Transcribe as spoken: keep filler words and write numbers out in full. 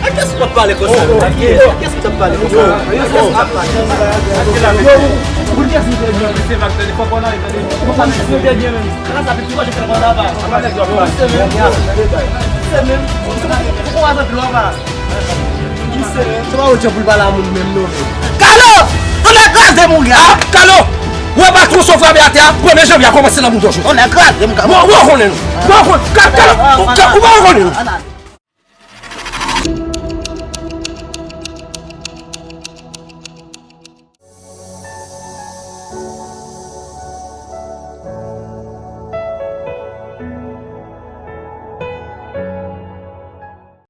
Kiyès ki t ap pale konsa? Kiyès ki t ap pale konsa? Se pa ou djab pou l pale a moun menm non. Kalo! Tonnè kraze m ou gen. Ah, Kalo! Wè patwon sa w frape atè a, premye janvye a kòmanse nan bouda w jodi. Tonnè kraze m, Kalo. Ou pa konnen non. Ou pa konnen. Ka- Kalo, ou pa konnen non.